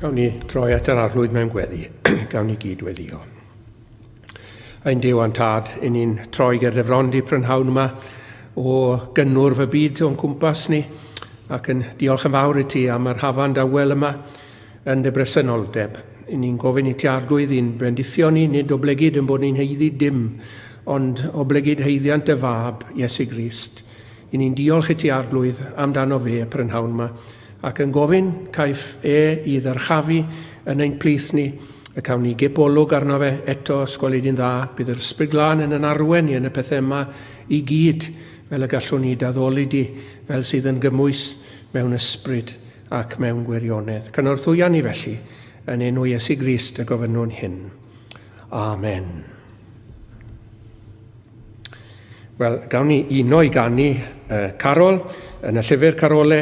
Gawn ni droi at yr arglwydd mewn gweddi. Gawn ni gyd weddio. Ein Duw a'n Tad, i ni'n troi ger dy fron di prynhawn yma o gynnwrf y byd o'n cwmpas ni ac yn diolch yn fawr i ti am yr hafan dawel yma yn dy bresenoldeb. I ni'n gofyn i ti arglwydd i'n bendithio ni, nid oblegid yn bod ni'n heiddi dim, ond oblegid heiddiant dy fab, Iesu Grist. I ni'n diolch i ti arglwydd amdano fe y prynhawn yma, ac yn gofyn caiff e i ddyrchafu yn ein plith ni, y cawn ni gip olwg arno fe eto, os gweli di'n dda, bydd yr Ysbryd Glân yn yn arwen ni yn y pethau yma i gyd, fel y gallwn ni d'addoli di, fel sydd yn gymwys mewn ysbryd ac mewn gwirionedd. Cynorthwya ni felly, yn enw Iesu Grist y gofynnwn hyn. Amen. Wel, gawn ni uno i ganu uh, carol yn y llyfr carole,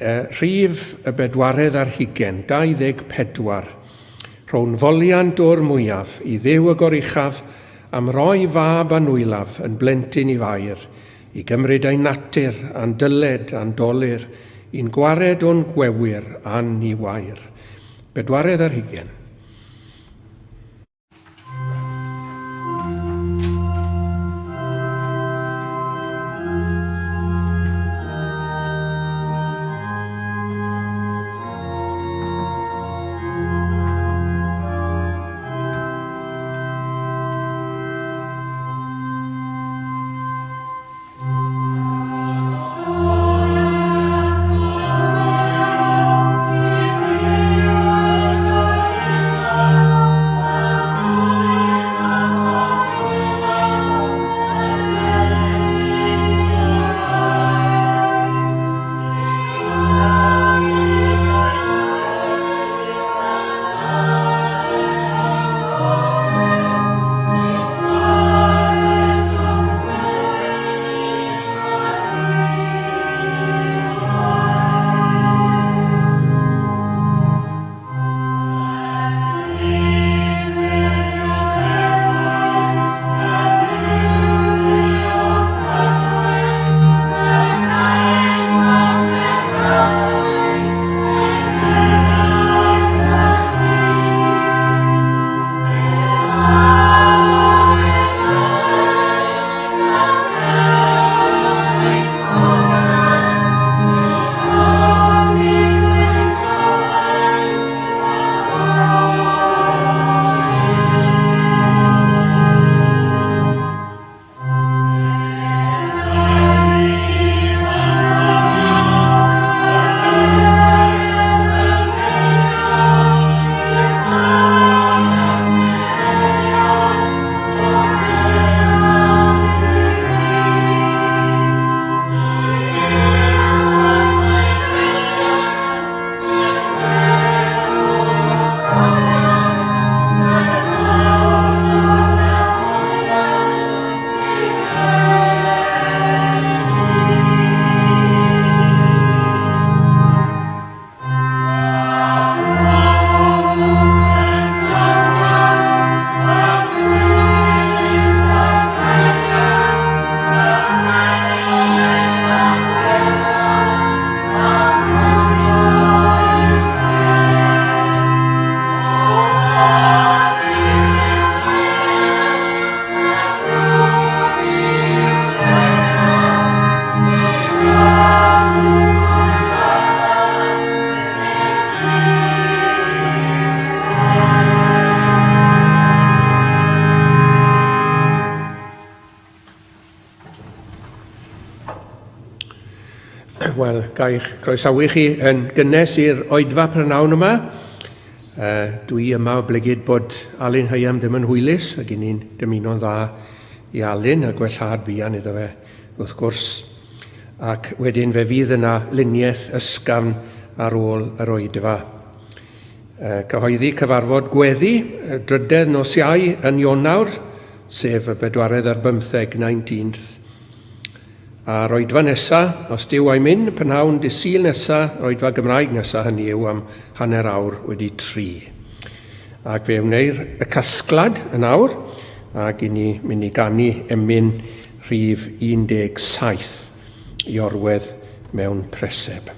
uh, rhif y bedwaredd ar hugen, 24. Rhown foliant o'r mwyaf i Dduw y goruchaf am roi fab a nwylaf yn blentyn i fair, i gymryd ein natur a'n dyled a'n dolur, i'n gwared o'n gwewyr a'n niwair. Bedwaredd ar hugen. Wel, ga i'ch croesawu chi yn gynnes i'r oedfa prynawn yma. Uh, dwi yma o blegid bod Alun Hyam ddim yn hwylus ac i ni'n dymuno'n dda i Alun a gwellhad buan iddo fe wrth gwrs. Ac wedyn fe fydd yna luniaeth ysgafn ar ôl yr oedfa. Uh, cyhoeddi cyfarfod gweddi drydedd nos Iau yn Ionawr, sef y bedwaredd ar bymtheg, 19th. A'r oedfa nesa, os Duw a'i myn, prynhawn dy Sul nesa, yr oedfa Gymraeg nesa, hynny yw am hanner awr wedi tri. Ac fe wneir y casglad yn awr, ac i ni mynd i ganu emyn rhif 17 i orwedd mewn preseb.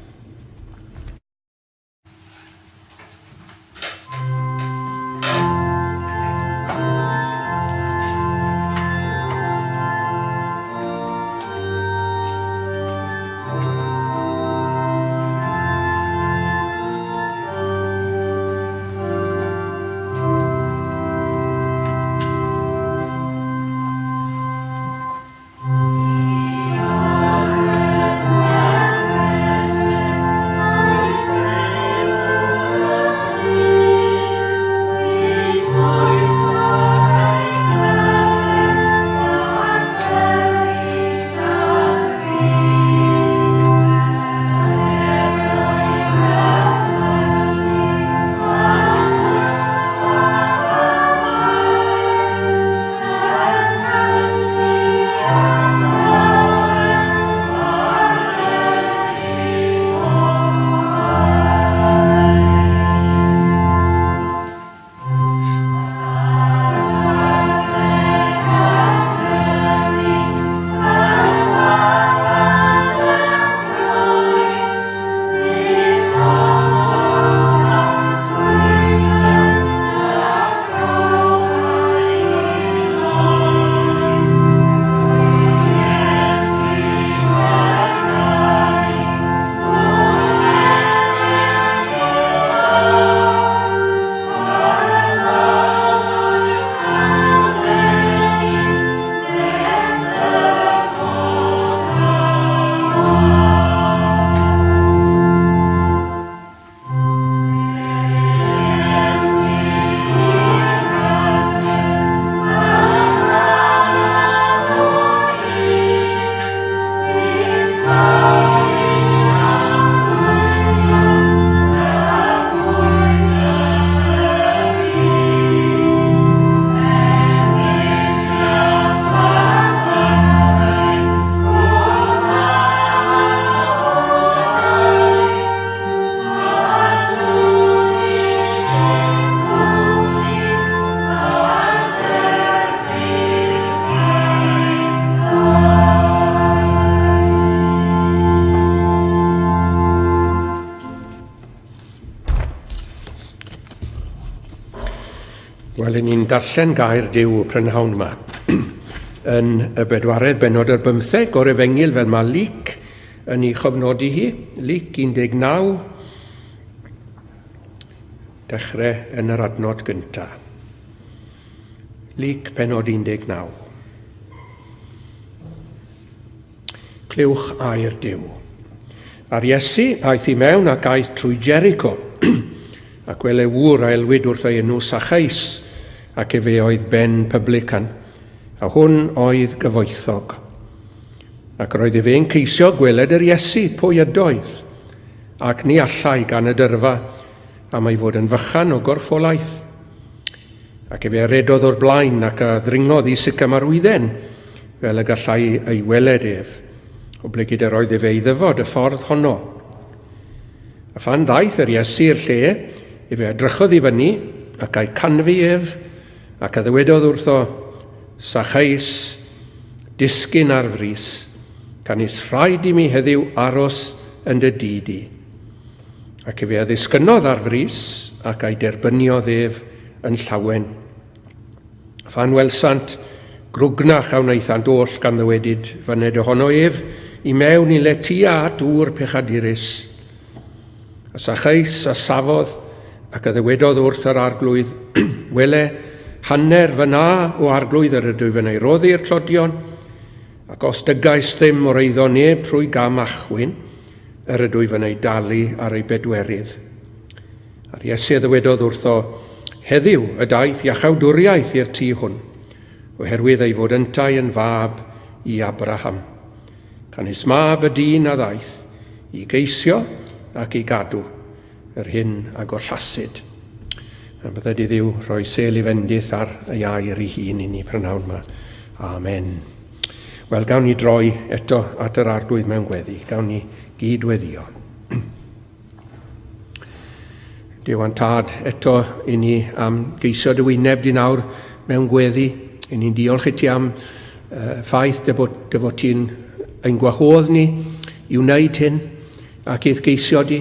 darllen gair Duw y prynhawn yma. Yn y bedwaredd bennod ar bymtheg o'r Efengyl fel mae Luc yn ei chofnodi hi, Luc 19, dechrau yn yr adnod gyntaf. Luc penod 19. Clywch air Duw. A'r Iesu aeth i mewn ac aeth trwy Jericho. Ac wele ŵr a elwid wrth ei enw Sacheus, ac efe oedd ben publican, a hwn oedd gyfoethog. Ac roedd efe yn ceisio gweled yr Iesu, pwy ydoedd, ac ni allai gan y dyrfa, am ei fod yn fychan o gorffolaeth. Ac efe a redodd o'r blaen ac a ddringodd i sycamarwydden, fel y gallai ei weled ef, oblegid yr oedd efe i ddyfod y ffordd honno. A phan ddaeth yr Iesu i'r lle, efe a drychodd i fyny, ac a'i canfu ef, ac a ddywedodd wrtho, Sacheus, disgyn ar frys, canys rhaid i mi heddiw aros yn dy dŷ di. Ac efe a ddisgynnodd ar frys, ac a'i derbyniodd ef yn llawen. A phan welsant, grwgnach a wnaethant oll gan ddywedyd, Fyned ohono ef i mewn i le tua at ŵr pechadurus. A Sacheus a safodd, ac a ddywedodd wrth yr arglwydd, Wele, hanner fy na o arglwydd yr ydwyf yn ei roddi i'r tlodion, ac os dygais ddim o'r eiddo neb trwy gam achwyn, yr ydwyf yn ei dalu ar ei bedwerydd. A'r Iesu a ddywedodd wrtho, Heddiw y daeth iachawdwriaeth i'r tŷ hwn, oherwydd ei fod yntau yn fab i Abraham. Canys mab y dyn a ddaeth i geisio ac i gadw yr hyn a gollasid. A bydded i Dduw rhoi sêl i fendith ar ei air ei hun i ni prynhawn yma. Amen. Wel, gawn ni droi eto at yr Arglwydd mewn gweddi. Gawn ni gyd weddio. Duw a'n tad, eto i ni am geisio dy wyneb di nawr mewn gweddi. I ni'n diolch i ti am uh, ffaith dy bod, dy fod ti'n ein gwahodd ni i wneud hyn ac i'th geisio di.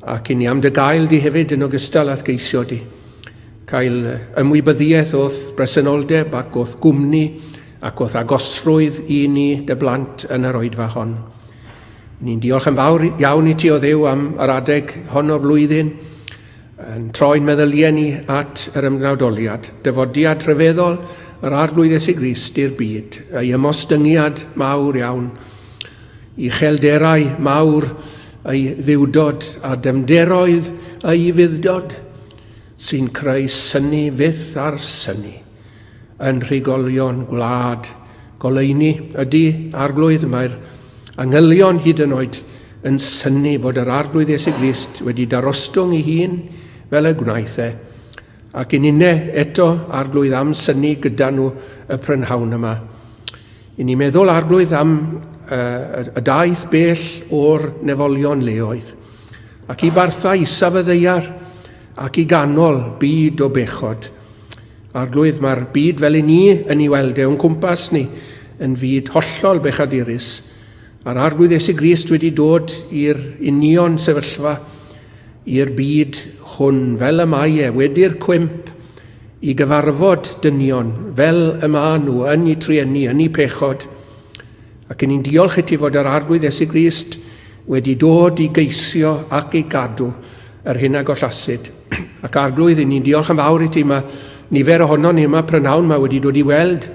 Ac i ni am dy gael di hefyd yn ogystal â'th geisio di. Cael ymwybyddiaeth o'th bresenoldeb ac o'th gwmni ac o'th agosrwydd i ni dy blant yn yr oedfa hon. Ni'n diolch yn fawr iawn i ti o Dduw am yr adeg hon o'r flwyddyn, yn troi'n meddyliau ni at yr ymgnawdoliad, dyfodiad rhyfeddol yr Arglwydd Iesu Grist i'r byd, ei ymostyngiad mawr iawn, uchelderau mawr ei ddiwdod a dyfnderoedd ei fuddod sy'n creu synnu fyth ar synnu yn rhigolion gwlad goleuni ydy Arglwydd. Mae'r angylion hyd yn oed yn synnu fod yr Arglwydd Iesu Grist wedi darostwng ei hun fel y gwnaeth e. Ac yn unne eto, Arglwydd, am synnu gyda nhw y prynhawn yma. I ni meddwl, Arglwydd, am uh, y daith bell o'r nefolion leoedd, ac i barthau isaf y ddeiar, ac i ganol byd o bechod. Arglwydd, mae'r byd fel i ni yn ei weld e o'n cwmpas ni yn fyd hollol bechadurus, a'r Arglwydd Iesu Grist wedi dod i'r union sefyllfa i'r byd hwn fel y mae e wedi'r cwymp i gyfarfod dynion fel y maen nhw yn eu trueni, yn eu pechod. Ac yn ni'n diolch i ti fod yr Arglwydd Iesu Grist wedi dod i geisio ac i gadw yr hyn a gollasid. Ac Arglwydd, i ni'n diolch yn fawr i ti. Mae nifer ohonon ni yma prynhawn mae wedi dod i weld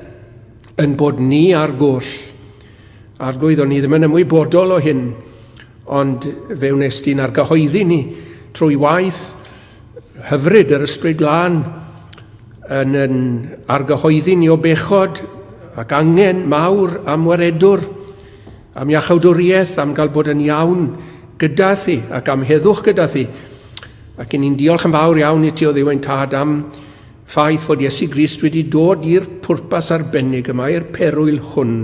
yn bod ni ar goll. Arglwydd, o'n ni ddim yn ymwybodol o hyn, ond fe wnes di'n argyhoeddi ni trwy waith hyfryd yr Ysbryd Glân yn, yn argyhoeddi ni o bechod ac angen mawr am waredwr, am iachawdwriaeth, am gael bod yn iawn gyda thi ac am heddwch gyda thi. Ac i ni'n diolch yn fawr iawn i ti o Dduw ein Tad am ffaith fod Iesu Grist wedi dod i'r pwrpas arbennig yma, i'r perwyl hwn,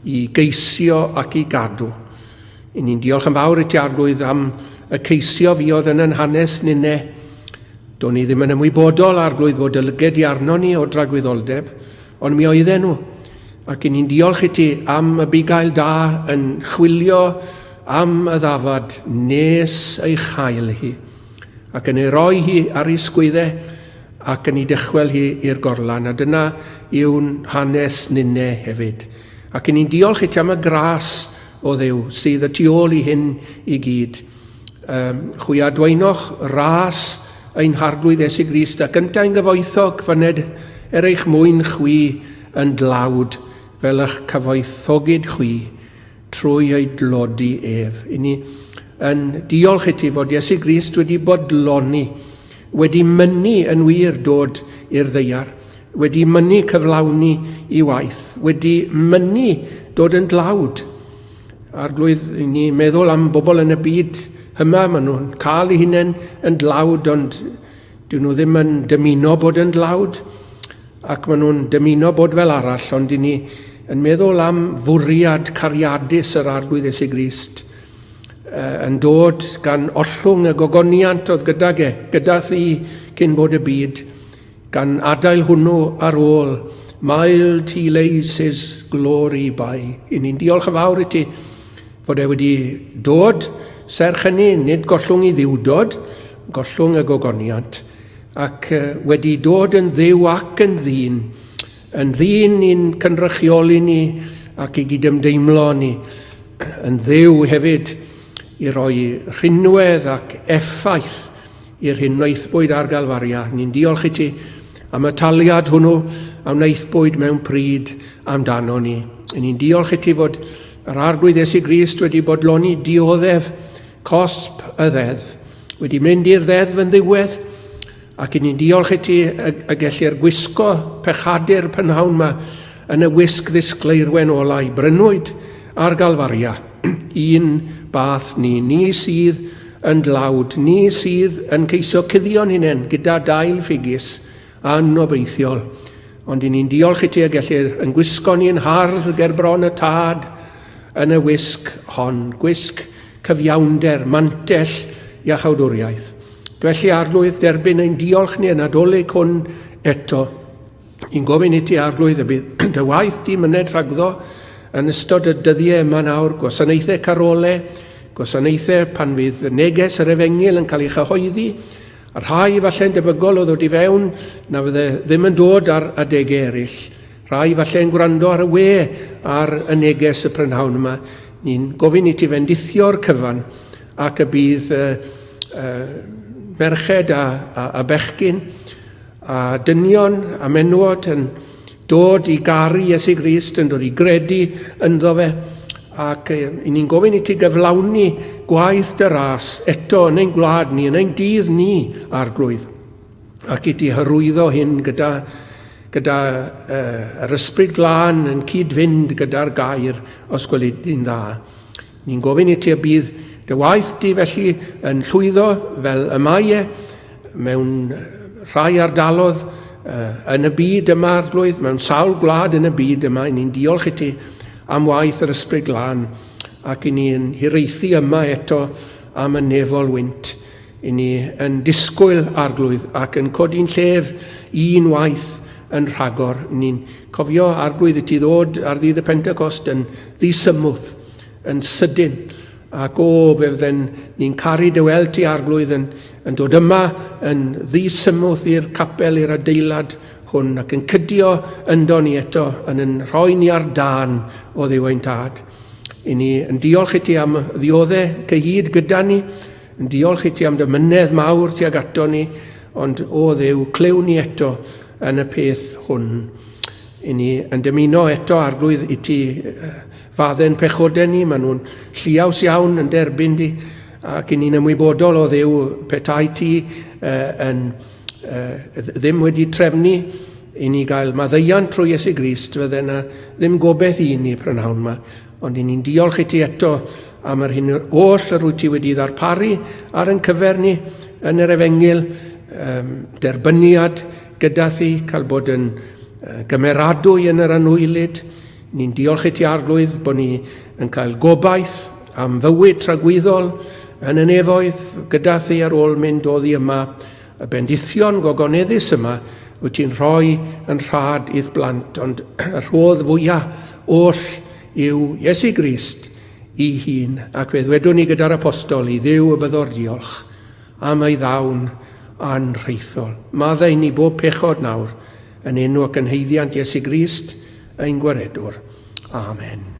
i geisio ac i gadw. I ni'n diolch yn fawr i ti Arglwydd am y ceisio fuodd yn yn hanes ninne. Do'n ni ddim yn ymwybodol, Arglwydd, fod dy lyged di arno ni o dragwyddoldeb, ond mi oedden nhw. Ac i ni'n diolch i ti am y bugail da yn chwilio am y ddafad nes ei chael hi, ac yn ei roi hi ar ei sgwyddau. ac yn ei dychwel hi i'r gorlan, a dyna yw'n hanes ninne hefyd. Ac i ni'n diolch i ti am y gras o Dduw sydd y tu ôl i hyn i gyd. Um, chwi adwaenoch ras ein harglwydd Iesu Grist ac yntau'n gyfoethog fyned er eich mwyn chwi yn dlawd fel y'ch cyfoethogid chwi trwy ei dlodi ef. I ni yn diolch i ti fod Iesu Grist wedi bodloni, wedi mynnu yn wir dod i'r ddeiar, wedi mynnu cyflawni i waith, wedi mynnu dod yn dlawd. Arglwydd, i ni meddwl am bobl yn y byd yma, maen nhw'n cael eu hunain yn dlawd, ond dyn nhw ddim yn dymuno bod yn dlawd, ac maen nhw'n dymuno bod fel arall, ond i ni yn meddwl am fwriad cariadus yr Arglwydd Iesu Grist yn dod gan ollwng y gogoniant oedd gydag e, gyda thi cyn bod y byd, gan adael hwnnw ar ôl. Mild he lays his glory by. I ni'n diolch yn fawr i ti fod e wedi dod, serch hynny, nid gollwng i ddiwdod, gollwng y gogoniant, ac wedi dod yn ddiw ac yn ddyn, yn ddyn i'n cynrychioli ni ac i gydymdeimlo ni, yn ddiw hefyd i roi rhinwedd ac effaith i'r hyn wnaethbwyd ar Galfaria. Ni'n diolch i ti am y taliad hwnnw a wnaethbwyd mewn pryd amdano ni. Ni'n diolch i ti fod yr Arglwydd Iesu Grist wedi bodloni dioddef cosb y ddeddf, wedi mynd i'r ddeddf yn ddiwedd, ac i ni'n diolch i ti y, y gellir gwisgo pechadur prynhawn yma yn y wisg ddisgleirwen olau brynwyd ar Galfaria. Un bath ni, ni sydd yn dlawd, ni sydd yn ceisio cuddio'n hunain gyda dail ffigys anobeithiol. Ond i ni'n diolch i ti y gellir yn gwisgo ni'n hardd ger bron y tad yn y wisg hon, gwisg cyfiawnder, mantell iachawdwriaeth. Felly, Arglwydd, derbyn ein diolch ni y Nadolig hwn eto. I'n gofyn i ti, Arglwydd, y bydd dy waith di myned rhagddo yn ystod y dyddiau yma nawr, gwasanaethau carole, gwasanaethau pan fydd neges yr efengyl yn cael ei chyhoeddi, a rhai falle'n debygol o ddod i fewn na fydde ddim yn dod ar adegau eraill. Rhai falle'n gwrando ar y we ar y neges y prynhawn yma. Ni'n gofyn i ti fendithio'r cyfan ac y bydd uh, uh, merched a, a, a bechgyn a dynion a menywod yn dod i garu Iesu Grist, yn dod i gredu ynddo fe, ac i ni'n gofyn i ti gyflawni gwaith dy ras eto yn ein gwlad ni, yn ein dydd ni, Arglwydd, ac i ti hyrwyddo hyn gyda, gyda uh, yr ysbryd glân yn cyd-fynd gyda'r gair os gwelid di'n dda. Ni'n gofyn i ti y bydd dy waith di felly yn llwyddo fel y mae e mewn rhai ardalodd yn y byd yma, Arglwydd, mewn sawl gwlad yn y byd yma. Ni'n diolch i ti am waith yr Ysbryd Glân ac i ni'n hiraethu yma eto am y nefol wynt. I ni yn disgwyl, Arglwydd, ac yn codi'n llef un waith yn rhagor. Ni'n cofio, Arglwydd, i ti ddod ar ddydd y Pentecost yn ddisymwth, yn sydyn, ac o, fe fydden ni'n caru dy weld ti, Arglwydd, yn, yn dod yma yn ddisymwth i'r capel, i'r adeilad hwn, ac yn cydio yndo ni eto, yn yn rhoi ni ar dân o Dduw ein Tad. I ni yn diolch i ti am ddiodde cyhyd gyda ni, Yn diolch i ti am dy mynedd mawr tuag ato ni, ond o Dduw, clyw ni eto yn y peth hwn. I ni yn dymuno eto, Arglwydd, i ti fadde'n pechodau ni, maen nhw'n lliaws iawn yn derbyn di, ac i ni'n ymwybodol o Dduw petai ti uh, yn, uh, ddim wedi trefnu i ni gael maddeuant trwy Iesu Grist, fydde yna ddim gobeith i ni prynhawn yma. Ond i ni'n diolch i ti eto am yr hyn oll yr wyt ti wedi ddarparu ar ein cyfer ni yn yr efengyl, um, derbyniad gyda thi, cael bod yn gymeradwy yn yr anwylyd. Ni'n diolch i ti Arglwydd bod ni yn cael gobaith am fywyd tragwyddol yn y nefoedd gyda thi ar ôl mynd oddi yma. Y bendithion gogoneddus yma wyt ti'n rhoi yn rhad i'th blant, ond y rhodd fwyaf oll yw Iesu Grist i hun, ac fe ddwedwn ni gyda'r apostol i Dduw y byddo'r diolch am ei ddawn Anrhaethol. Maddau ni bob pechod nawr, yn enw ac yn haeddiant Iesu Grist, ein Gwaredwr. Amen.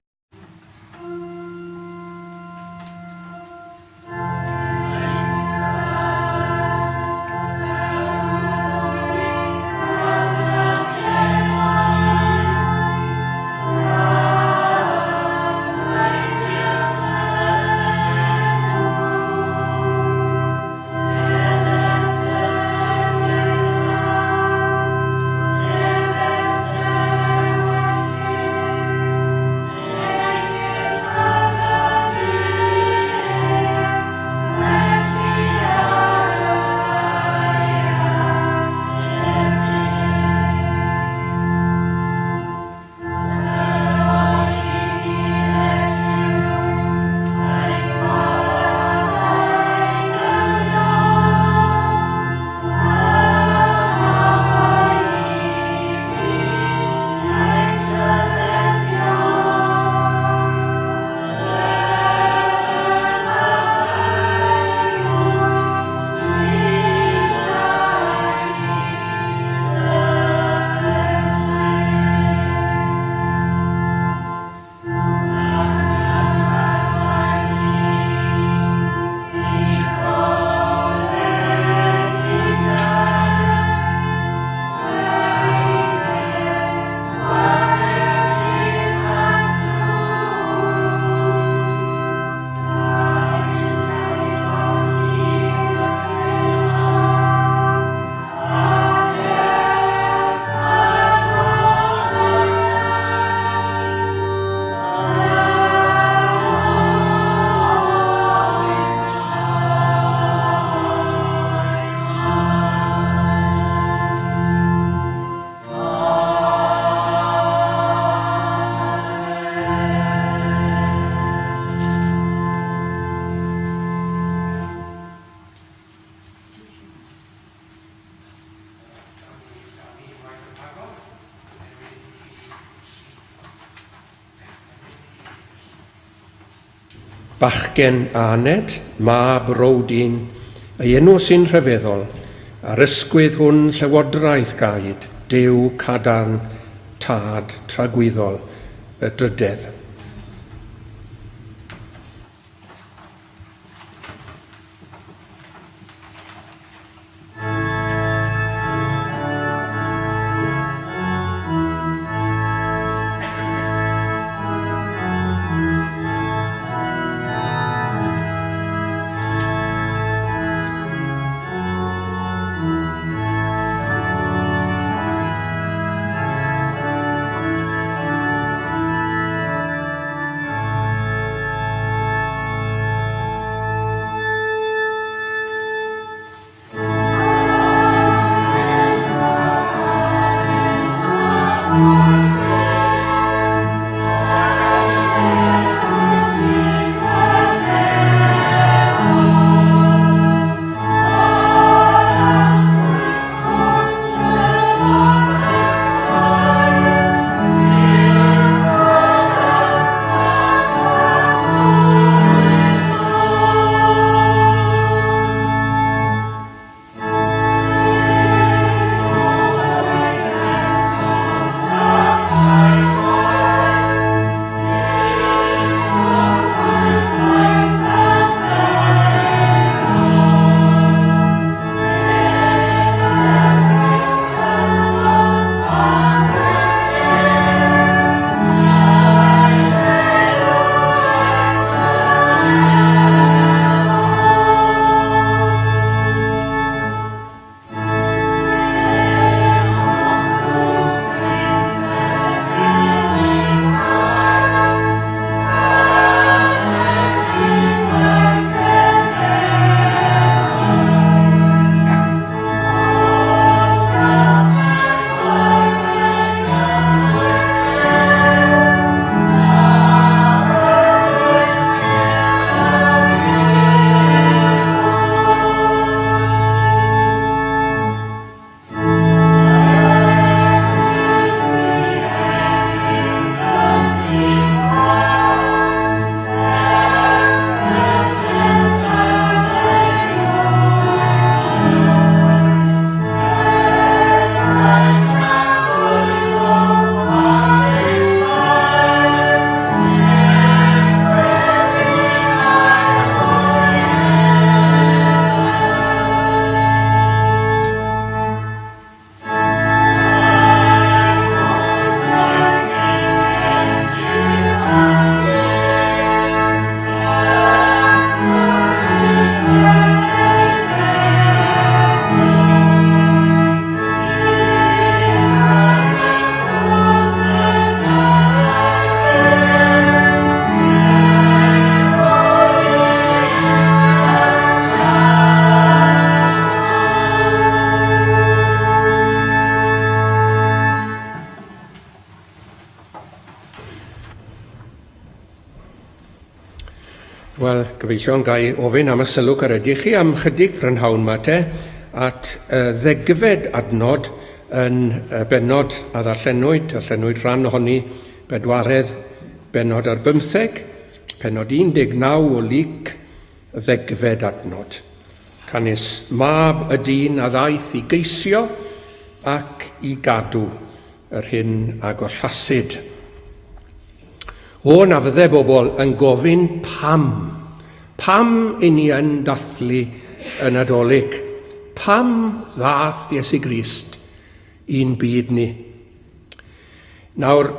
Bachgen Anet, mab Rowdin, ei enw sy'n rhyfeddol, ar ysgwydd hwn llywodraeth gaed, Duw cadarn, tad tragwyddol, y drydedd. Wel, gyfeillion, ga i ofyn am y sylw caredig chi am chydig prynhawn ma te at y ddegfed adnod yn y bennod a ddarllenwyd, darllenwyd rhan ohoni bedwaredd bennod ar bymtheg, pennod 19 o Luc, y ddegfed adnod. Canys mab y dyn a ddaeth i geisio ac i gadw yr hyn a gollasid. O, na fydde bobl yn gofyn pam. Pam i ni yn dathlu y Nadolig? Pam ddath Iesu Grist i'n byd ni? Nawr,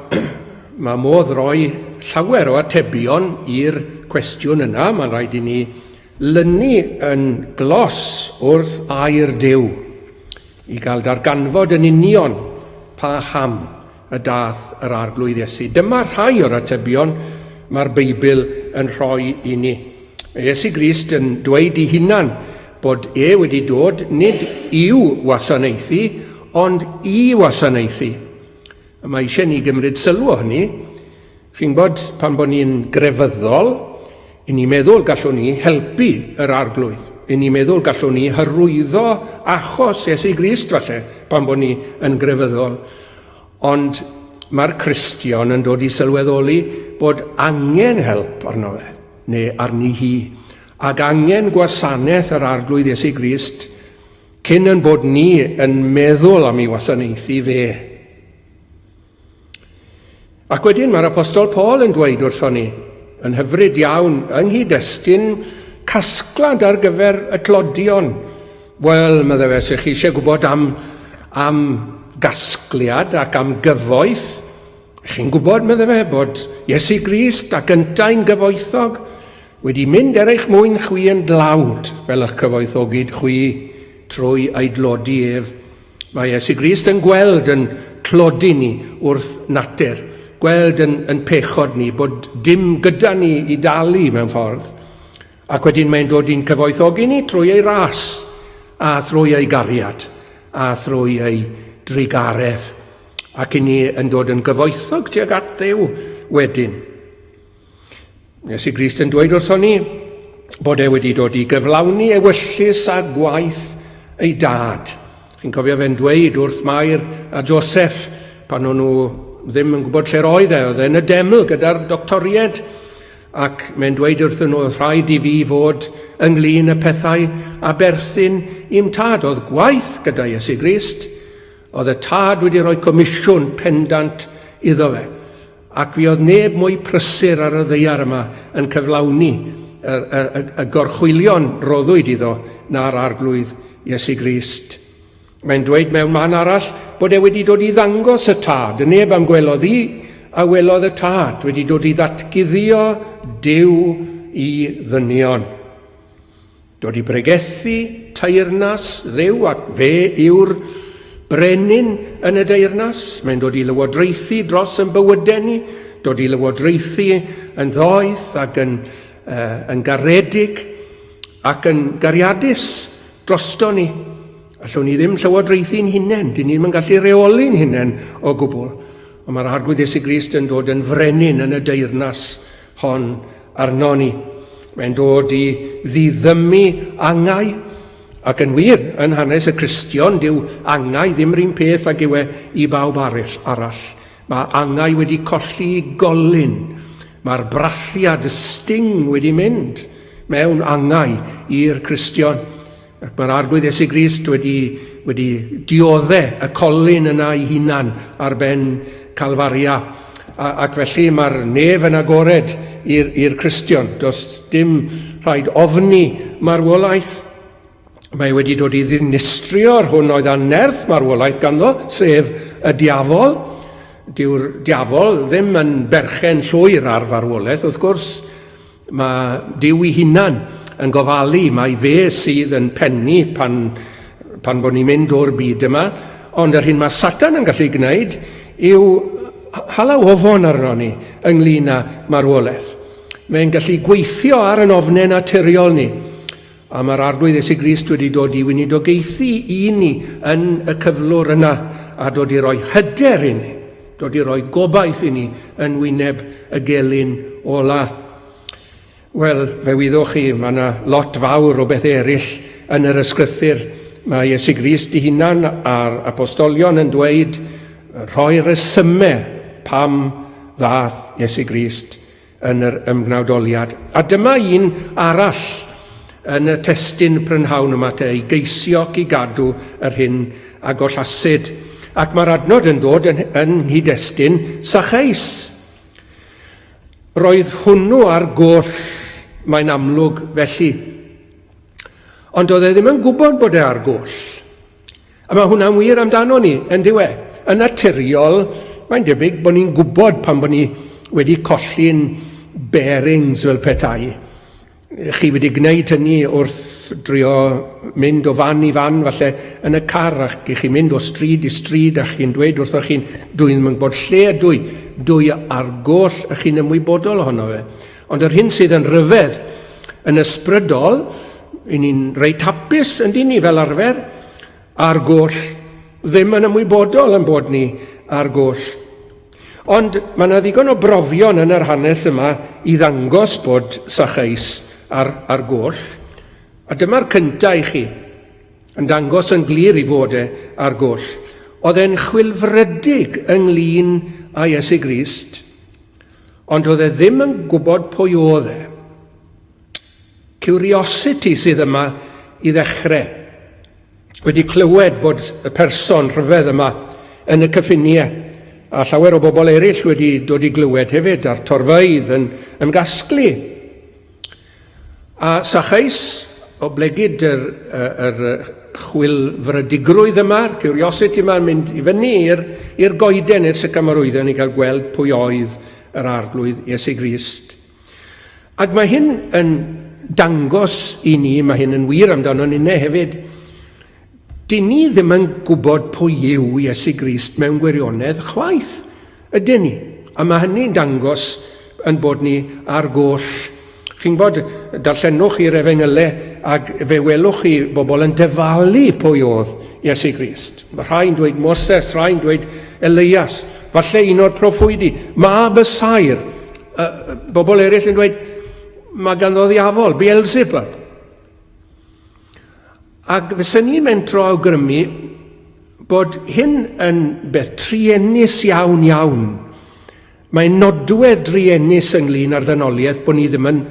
mae modd roi llawer o atebion i'r cwestiwn yna. Mae'n rhaid i ni lynu yn glos wrth air Duw i gael darganfod yn union pa ham y dath yr Arglwydd Iesu. Dyma rhai o'r atebion mae'r Beibl yn rhoi i ni. Mae Iesu Grist yn dweud i hunan bod e wedi dod nid i'w wasanaethu, ond i wasanaethu. A mae eisiau ni gymryd sylw o hynny. Chi'n gwybod, pan bod ni'n grefyddol, i ni'n meddwl gallwn ni helpu yr arglwydd. I ni'n meddwl gallwn ni hyrwyddo achos Iesu Grist falle, pan bod ni yn grefyddol. Ond mae'r Cristion yn dod i sylweddoli bod angen help arno fe, neu arni hi, ac angen gwasanaeth yr arglwydd Iesu Grist cyn yn bod ni yn meddwl am ei wasanaethu fe. Ac wedyn mae'r Apostol Paul yn dweud wrthon ni, yn hyfryd iawn, yng nghyd-destun casglad ar gyfer y tlodion. Wel, meddai fe, sech chi eisiau gwybod am, am gasgliad ac am gyfoeth, chi'n gwybod, meddai fe, bod Iesu Grist ac yntau'n gyfoethog wedi mynd er eich mwyn chwi yn dlawd, fel eich cyfoethogid chwi trwy ei dlodi ef. Mae Iesu Grist yn gweld yn tlodi ni wrth natur, gweld yn, yn pechod ni, bod dim gyda ni i dalu mewn ffordd. Ac wedyn mae'n dod i'n cyfoethogi ni trwy ei ras, a thrwy ei gariad, a thrwy ei drugaredd. Ac i ni yn dod yn gyfoethog tuag at Dduw wedyn. Iesu Grist yn dweud wrthon ni bod e wedi dod i gyflawni ewyllys a gwaith ei dad. Chi'n cofio fe'n dweud wrth Mair a Joseph pan o'n nhw ddim yn gwybod lle'r oedd e, oedd e yn y deml gyda'r doctoried, ac mae'n dweud wrthyn nhw, rhaid i fi fod ynglyn y pethau a berthyn i'm tad. Oedd gwaith gyda Iesu Grist, oedd y tad wedi rhoi comisiwn pendant iddo fe. Ac fi oedd neb mwy prysur ar y ddaear yma yn cyflawni y, y, y, y gorchwylion roddwyd iddo na'r Arglwydd Iesu Grist. Mae'n dweud mewn man arall bod e wedi dod i ddangos y tad, y neb am gwelodd i, a welodd y tad, wedi dod i ddatguddio Duw i ddynion. Dod i bregethu teyrnas Dduw ac fe yw'r brenin yn y deyrnas. Mae'n dod i lywodraethu dros yn bywydau ni, dod i lywodraethu yn ddoeth ac yn, uh, yn garedig ac yn gariadus drosto ni. Allwn ni ddim llywodraethu'n hunain, dyn ni ddim yn gallu reoli'n hunain o gwbl. Ond mae'r Arglwydd Iesu Grist yn dod yn frenin yn y deyrnas hon arno ni. Mae'n dod i ddiddymu angau, ac yn wir, yn hanes y Cristion, dyw angau ddim yr un peth ag yw e i bawb arall. arall. Mae angau wedi colli golyn. Mae'r brathiad, y sting wedi mynd mewn angau i'r Cristion. Ac mae'r Arglwydd Iesu Grist wedi, wedi diodde y colyn yna ei hunan ar ben Calfaria. A, ac felly mae'r nef yn agored i'r Cristion. Does dim rhaid ofni marwolaeth. Mae wedi dod i ddinistrio'r hwn oedd â nerth marwolaeth ganddo, sef y diafol. Dyw'r diafol ddim yn berchen llwyr ar farwolaeth, wrth gwrs. Mae Duw ei hunan yn gofalu, mae fe sydd yn pennu pan, pan bod ni'n mynd o'r byd yma, ond yr hyn mae Satan yn gallu gwneud yw hala ofon arno ni ynglyn â marwolaeth. Mae'n gallu gweithio ar yn ofnau naturiol ni. A mae'r Arglwydd Iesu Grist wedi dod i weinidogaethu i ni yn y cyflwr yna a dod i roi hyder i ni, dod i roi gobaith i ni yn wyneb y gelyn ola. Wel, fe wyddoch chi, mae yna lot fawr o bethau eraill yn yr ysgrythur. Mae Iesu Grist ei hunan a'r apostolion yn dweud rhoi resymau pam ddath Iesu Grist yn yr ymgnawdoliad. A dyma un arall yn y testun prynhawn yma te, i geisio ac i gadw yr hyn a gollasid. Ac mae'r adnod yn dod yn, yn nghyd-destun Sacheus. Roedd hwnnw ar goll, mae'n amlwg felly. Ond oedd e ddim yn gwybod bod e ar goll. A mae hwnna'n wir amdano ni, yn dyw e? Yn naturiol, mae'n debyg bod ni'n gwybod pan bod ni wedi colli'n bearings fel petai. Chi wedi gwneud hynny wrth drio mynd o fan i fan, falle yn y car, ac i chi mynd o stryd i stryd, a chi'n dweud wrthoch chi'n, dwi ddim yn gwybod lle ydw i, dwi ar goll, a chi'n ymwybodol ohono fe. Ond yr hyn sydd yn rhyfedd yn ysbrydol, i ni'n reit hapus yn dyn ni fel arfer, ar goll, ddim yn ymwybodol yn bod ni ar goll. Ond mae yna ddigon o brofion yn yr hanes yma i ddangos bod Sacheus ar, ar goll. A dyma'r cyntaf i chi, yn dangos yn glir i fod e ar goll. Oedd e'n chwilfrydig ynglyn â Iesu Grist, ond oedd e ddim yn gwybod pwy oedd e. Curiosity sydd yma i ddechrau. Wedi clywed bod y person rhyfedd yma yn y cyffiniau, a llawer o bobl eraill wedi dod i glywed hefyd, a'r torfeydd yn ymgasglu. A Sacheus, oblegid yr, yr, yr chwilfrydigrwydd yma, yr curiosity yma, yn mynd i fyny i'r goeden, i'r sycamorwydden, i gael gweld pwy oedd yr arglwydd Iesu Grist. Ac mae hyn yn dangos i ni, mae hyn yn wir amdano ninne hefyd, dyn ni ddim yn gwybod pwy yw Iesu Grist mewn gwirionedd chwaith, ydyn ni? A mae hynny'n dangos yn bod ni ar goll. Chi'n gwybod, darllenwch i'r efengylau ac fe welwch chi bobl yn dyfalu pwy oedd Iesu Grist. Mae rhai'n dweud Moses, rhai'n dweud Elias, falle un o'r proffwydi, mab y saer, Uh, bobl eraill yn dweud, mae ganddo ddiafol, Beelzebub. Ac fysen ni'n mentro awgrymu bod hyn yn beth truenus iawn iawn. Mae'n nodwedd druenus ynglyn â'r ddynoliaeth bod ni ddim yn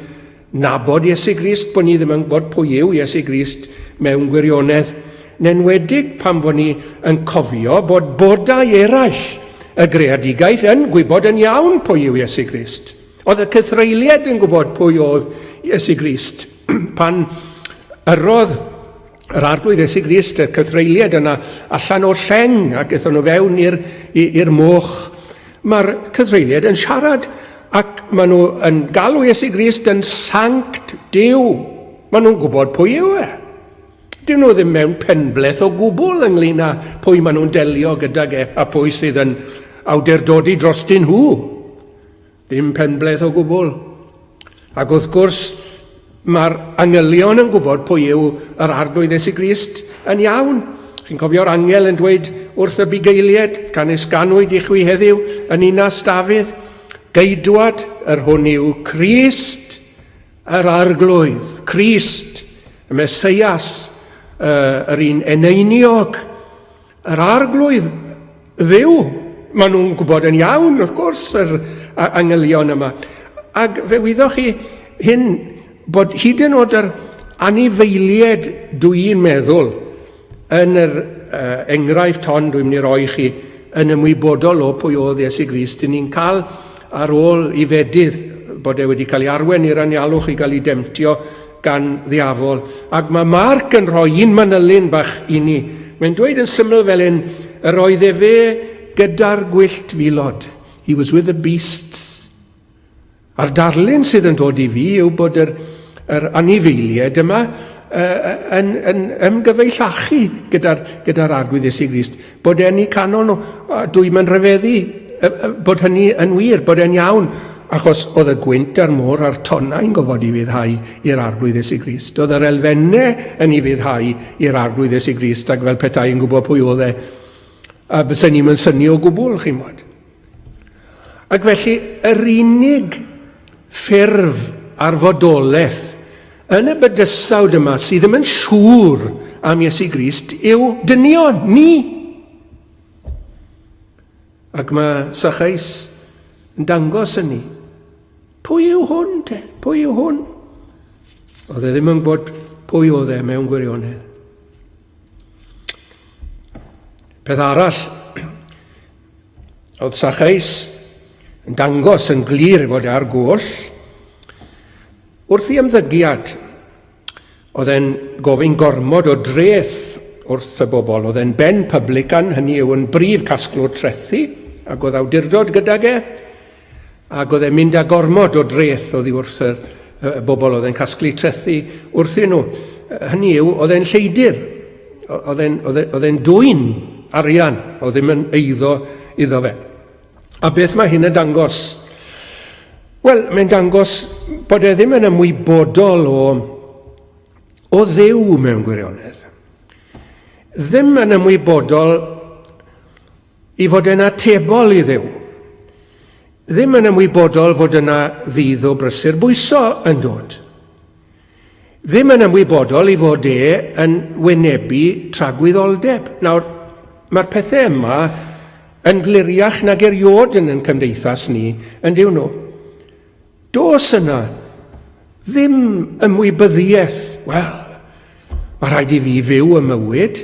nabod Iesu Grist, bod ni ddim yn gwybod pwy yw Iesu Grist mewn gwirionedd. Nenwedig pan bod ni yn cofio bod bodau eraill y greadigaeth yn gwybod yn iawn pwy yw Iesu Grist. Oedd y cythreuliaid yn gwybod pwy oedd Iesu Grist pan yrrodd yr arglwydd Iesu Grist y cythreuliaid yna allan o'r lleng ac aethon nhw fewn i'r moch. Mae'r cythreuliaid yn siarad ac maen nhw yn galw Iesu Grist yn sanct Duw. Maen nhw'n gwybod pwy yw e. Dyn nhw ddim mewn penbleth o gwbl ynglyn â pwy maen nhw'n delio gydag e a pwy sydd yn awdurdodi drostyn nhw. Dim penbleth o gwbl. Ac wrth gwrs, mae'r angylion yn gwybod pwy yw yr Arglwydd Iesu Grist yn iawn. Chi'n cofio'r angel yn dweud wrth y bugeiliaid, canys ganwyd i chwi heddiw yn ninas Dafydd, geidwad yr hwn yw Crist, Yr Arglwydd, Crist, y Meseias, yr un eneiniog, yr Arglwydd, Dduw. Maen nhw'n gwybod yn iawn, wrth gwrs, yr angylion yma. Ac fe wyddoch chi hyn, bod hyd yn oed yr anifeiliaid dwi'n meddwl, Yn yr uh, enghraifft hon dwi'n mynd i roi chi yn ymwybodol o pwy oedd Iesu Grist, ni'n cael ar ôl i fedydd bod e wedi cael ei arwen i'r anialwch i gael ei demtio gan ddiafol. Ac mae Mark yn rhoi un manylun bach i ni. Mae'n dweud yn syml fel hyn, yr oedd efe gyda'r gwyllt filod. He was with the beasts. A'r darlun sydd yn dod i fi yw bod yr, yr anifeiliaid yma uh, yn, yn ymgyfeillachu gyda'r gyda Arglwydd Iesu Grist, bod e'n eu canol nhw. Dwi'n mynd rhyfeddu bod hynny yn wir, bod e'n iawn, achos oedd y gwynt a'r môr a'r tonnau'n gofod i fyddhau i'r Arglwydd Iesu Grist. Oedd yr elfennau yn ei fyddhau i'r Arglwydd Iesu Grist, ac fel petai yn gwybod pwy oedd e. A bysen ni'n syni o gwbl, chi'n bod. Ac felly, yr unig ffurf ar fodolaeth yn y bydysawd yma sydd ddim yn siŵr am Iesu Grist yw dynion, ni. Ac mae Sacheus yn dangos hynny. Pwy yw hwn te? Pwy yw hwn? Oedd e ddim yn gwybod pwy oedd e mewn gwirionedd. Peth arall, oedd Sacheus yn dangos yn glir ei fod e ar goll wrth i ymddygiad. Oedd e'n gofyn gormod o dreth wrth y bobl. Oedd e'n ben publican, hynny yw yn brif casglwr trethi, ac oedd awdurdod gydag e, ac oedd e'n mynd â gormod o dreth oddi wrth y, y bobl oedd e'n casglu trethi wrthyn nhw. Hynny yw, oedd e'n lleidr, oedd e'n, e, oedd e'n dwyn arian, oedd ddim yn eiddo iddo fe. A beth mae hyn yn dangos? Wel, mae'n dangos bod e ddim yn ymwybodol o, o Dduw mewn gwirionedd. Ddim yn ymwybodol i fod e'n atebol i Dduw. Ddim yn ymwybodol fod yna ddydd o brysur bwyso yn dod. Ddim yn ymwybodol i fod e yn wynebu tragwyddoldeb. Nawr, mae'r pethau yma yn gliriach nag erioed yn ein cymdeithas ni, yn dyw nhw. Does yna ddim ymwybyddiaeth, wel, mae rhaid i fi fyw y mywyd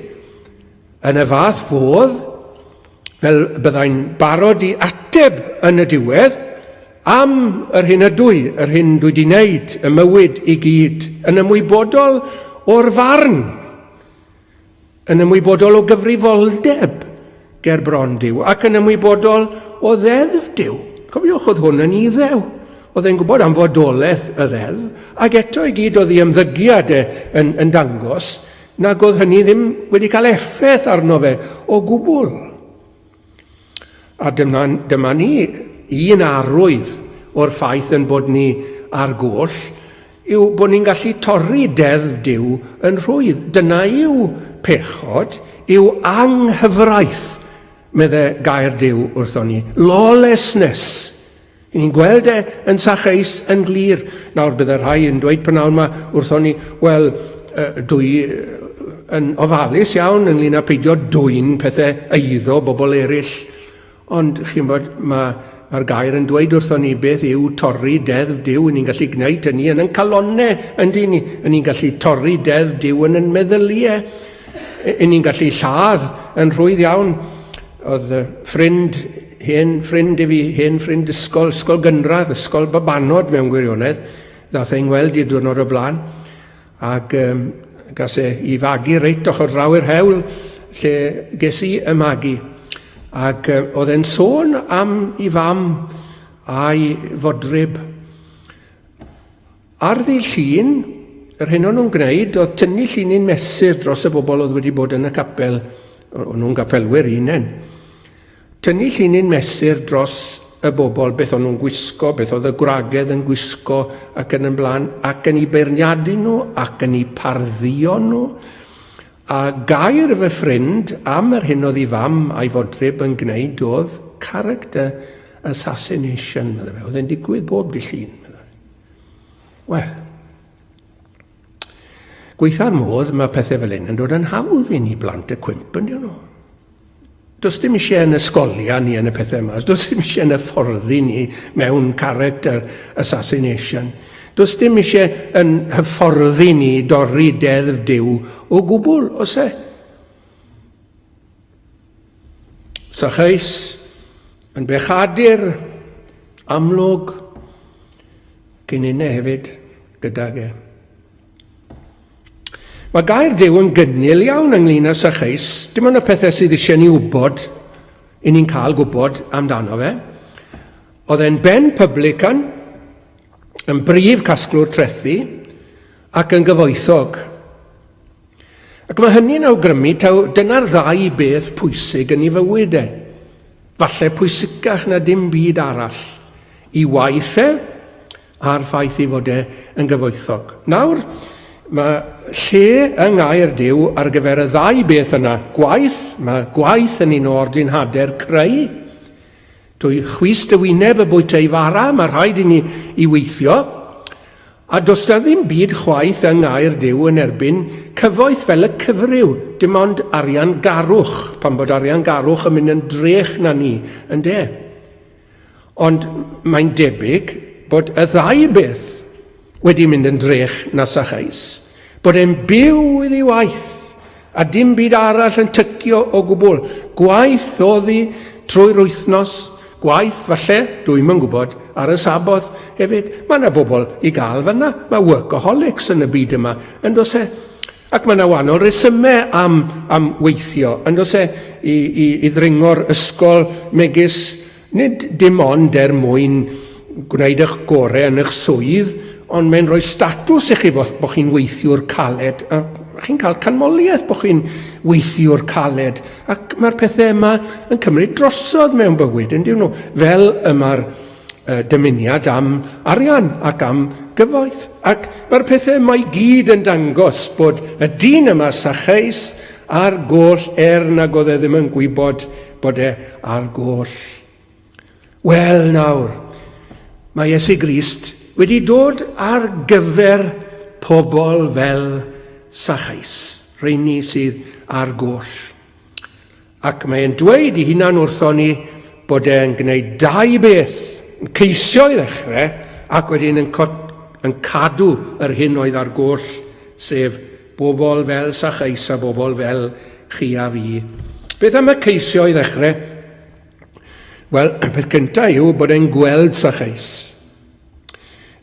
yn y fath fodd fel byddai'n barod i ateb yn y diwedd am yr hyn ydw i, yr hyn dwi wedi wneud, y mywyd i gyd, yn ymwybodol o'r farn, yn ymwybodol o gyfrifoldeb ger bron Duw, ac yn ymwybodol o ddeddf Duw. Cofiwch, oedd hwn yn iddew. Oedd e'n gwybod am fodolaeth y ddeddf, ac eto i gyd oedd ei ymddygiad e yn, yn dangos nag oedd hynny ddim wedi cael effaith arno fe o gwbl. A dyma, dyma ni, un arwydd o'r ffaith yn bod ni ar goll, yw bod ni'n gallu torri deddf Duw yn rhwydd. Dyna yw pechod, yw anghyfraith, medde gair Duw wrthon ni. Lawlessness. I ni'n gweld e yn Sacheus yn glir. Nawr bydde rhai yn dweud prynawn yma wrthon ni, wel, dwi yn ofalus iawn ynglyn â peidio dwyn pethau eiddo bobl eraill. Ond chi'n bod, mae'r mae gair yn dweud wrthon ni beth yw torri deddf Duw. Ni'n gallu gwneud hynny yn ein calonnau, ynddi ni? Ni'n gallu torri deddf Duw yn ein meddyliau. Ni'n gallu lladd yn rhwydd iawn. Oedd ffrind, hen ffrind i fi, hen ffrind ysgol, ysgol gynradd, ysgol babanod mewn gwirionedd, ddath e'n ngweld i diwrnod o blaen, ac um, gas e i fagu reit ochr draw i'r hewl lle ges i y magu. Ac um, oedd e'n sôn am i fam a'i fodryb. Ar ddydd Llun, yr hyn o'n nhw'n gwneud oedd tynnu llinyn mesur dros y bobl oedd wedi bod yn y capel, o'n nhw'n gapelwyr unen. Tynnu llinyn mesur dros y bobl, beth o'n nhw'n gwisgo, beth oedd y gwragedd yn gwisgo ac yn y blaen, ac yn eu beirniadu nhw, ac yn eu pardduo nhw. A gair fy ffrind am yr hyn oedd ei fam a'i fodryb yn gwneud oedd character assassination, meddai fe. Oedd e'n digwydd bob dydd Llun, meddai. Wel, gweitha'r modd mae pethau fel hyn yn dod yn hawdd i ni blant y cwymp yn dyn nhw. Does dim eisiau yn ysgolion ni yn y pethau yma. Does dim eisiau yn hyfforddi ni mewn character assassination. Does dim eisiau yn hyfforddi ni dorri deddf Duw o gwbl, oes e? Sacheus yn bechadur amlwg cyn inne hefyd gydag e. Mae gair Duw yn gynnil iawn ynglyn â Sacheus. Dim ond y pethau sydd eisiau ni wybod, i ni'n cael gwybod amdano fe. Oedd e'n ben publican, yn brif casglwr trethi, ac yn gyfoethog. Ac mae hynny'n awgrymu taw dyna'r ddau beth pwysig yn ei fywyd e. Falle pwysicach na dim byd arall. I waith e, a'r ffaith ei fod e yn gyfoethog. Nawr, mae lle yng ngair Duw ar gyfer y ddau beth yna. Gwaith, mae gwaith yn un o ordinhadau'r creu. Dwy chwys dy wyneb y bwyta i fara, mae rhaid i ni i weithio. A does 'na ddim byd chwaith yng ngair Duw yn erbyn cyfoeth fel y cyfryw, dim ond arian garwch, pan bod arian garwch yn mynd yn drech na ni, ynde? Ond mae'n debyg bod y ddau beth wedi mynd yn drech na Sacheus, bod e'n byw iddi waith, a dim byd arall yn tycio o gwbl. Gwaith oddi trwy'r wythnos, gwaith falle, dwi'm yn gwybod, ar y Saboth hefyd. Mae yna bobl i gael fyna. Mae workaholics yn y byd yma, yn does e? Ac mae yna wahanol resymau am, am weithio, yn does e? I, i, i ddringo'r ysgol megis Nid dim ond er mwyn gwneud eich gorau yn eich swydd, ond mae'n rhoi statws i chi bod, bod chi'n weithiwr caled, a chi'n cael canmoliaeth bod chi'n weithiwr caled, ac mae'r pethau yma yn cymryd drosodd mewn bywyd, yn nhw, fel y mae'r dymuniad am arian ac am gyfoeth. Ac mae'r pethau yma i gyd yn dangos bod y dyn yma, Sacheus, ar goll er nag oedd e ddim yn gwybod bod e ar goll. Wel nawr, mae Iesu Grist wedi dod ar gyfer pobl fel Sacheus, rheini sydd ar goll. Ac mae'n dweud i hunan wrthon ni bod e'n gwneud dau beth, yn ceisio i ddechrau ac wedyn yn, yn cadw yr hyn oedd ar goll, sef Bobl fel Sacheus a bobl fel chi a fi. Beth am y ceisio i ddechrau? Wel, y peth cyntaf yw bod e'n gweld Sacheus.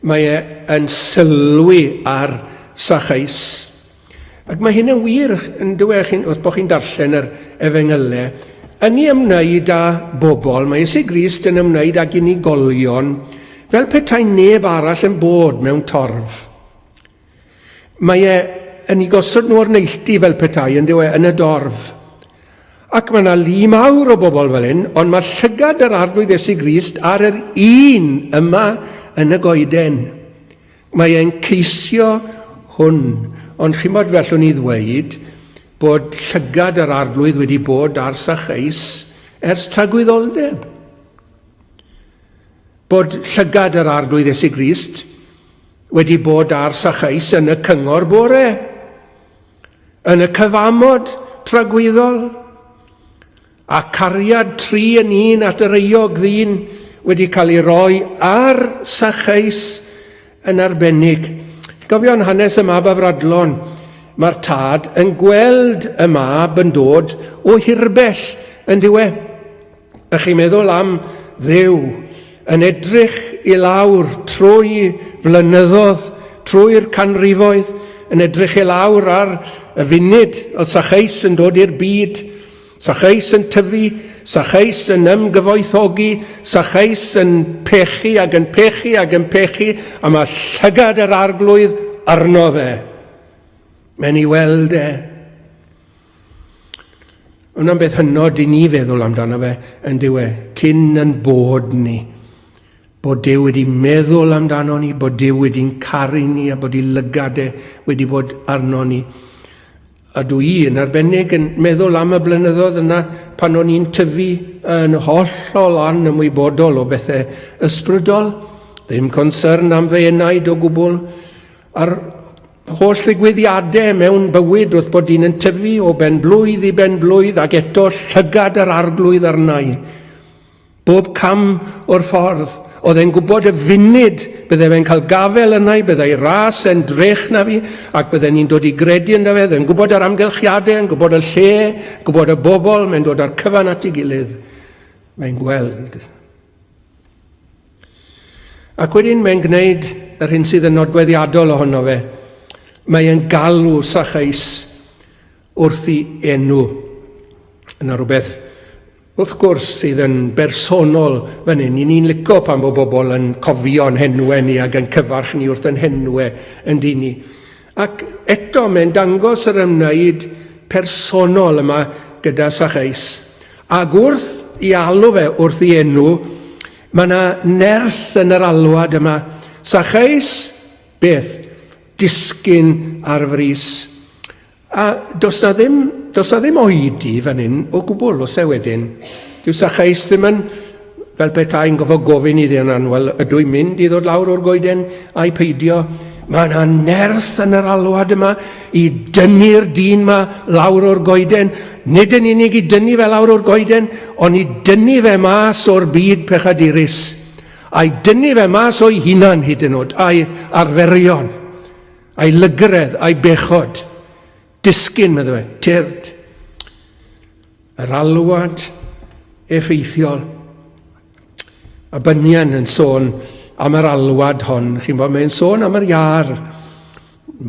Mae e yn sylwi ar Sacheus. Ac mae hyn yn wir yn dweud chi'n, wrth bod chi'n darllen yr efengylau, yn ei ymwneud â bobl, mae Iesu Grist yn ymwneud ag unigolion fel petai neb arall yn bod mewn torf. Mae e yn ei gosod nhw o'r neilltu fel petai, yn dyw e, yn y dorf. Ac mae yna lu mawr o bobl fel hyn, ond mae llygad yr Arglwydd Iesu Grist ar yr un yma yn y goeden. Mae e'n ceisio hwn, ond chi'n bod fe allwn ni ddweud bod llygad yr Arglwydd wedi bod ar Sacheus ers tragwyddoldeb. Bod llygad yr Arglwydd Iesu Grist wedi bod ar Sacheus yn y cyngor bore, yn y cyfamod tragwyddol, a cariad tri yn un at yr euog ddyn wedi cael ei roi ar Sacheus yn arbennig. Gofio'n hanes y mab afradlon, mae'r tad yn gweld y mab yn dod o hirbell yn diwedd. Ych chi'n meddwl am Dduw yn edrych i lawr trwy flynyddoedd, trwy'r canrifoedd, yn edrych i lawr ar y funud oedd Sacheus yn dod i'r byd, Sacheus yn tyfu, Sacheus yn ymgyfoethogi, Sacheus yn pechu ac yn pechu ac yn pechu, a mae llygad yr arglwydd arno fe. Mae'n ei weld e. Hwnna'n beth hynod i ni feddwl amdano fe, yn dyw e, cyn yn bod ni. Bod Duw wedi meddwl amdano ni, bod Duw wedi'n caru ni a bod ei lygad e wedi bod arno ni. A dwi i yn arbennig yn meddwl am y blynyddoedd yna pan o'n i'n tyfu yn hollol anymwybodol o bethau ysbrydol, ddim concern am fy enaid o gwbl, a'r holl ddigwyddiadau mewn bywyd wrth bod dyn yn tyfu o ben blwydd i ben blwydd ac eto llygad yr arglwydd arna i. Bob cam o'r ffordd, oedd e'n gwybod y funud bydde fe'n cael gafel yna i, byddai ras e'n drech na fi, ac bydden ni'n dod i gredu ynddo fe, yn gwybod yr amgylchiadau, yn gwybod y lle, gwybod y bobl, mae'n dod â'r cyfan at ei gilydd. Mae'n gweld. Ac wedyn mae'n gwneud yr hyn sydd yn nodweddiadol ohono fe. Mae e'n galw Sacheus wrth i enw. Yna rhywbeth, wrth gwrs, sydd yn bersonol fan hyn. I ni'n lico pan bod bobl yn cofio'n henwau ni ac yn cyfarch ni wrth yn henwau yn dyn ni. Ac eto mae'n dangos yr ymwneud personol yma gyda Sacheus. Ac wrth i alw fe wrth i enw, mae yna nerth yn yr alwad yma. Sacheus, beth? Disgyn ar frys. A does na ddim, does na ddim oedi fan hyn o gwbl, os e wedyn. Dyw Sacheus ddim yn fel petai'n gofo gofyn iddi yna, wel, ydw i'n mynd i ddod lawr o'r goeden a'i peidio? Mae yna nerth yn yr alwad yma i dynnu'r dyn yma lawr o'r goeden. Nid yn unig i dynnu fe lawr o'r goeden, ond i dynnu fe mas o'r byd pechadurus. A'i dynnu fe mas o'i hunan hyd yn oed, a'i arferion, a'i lygredd, a'i bechod. Disgyn, meddai fe, tyrd. Yr alwad effeithiol. A Bunyan yn sôn am yr alwad hon. Chi'n bod, mae'n sôn am yr iar.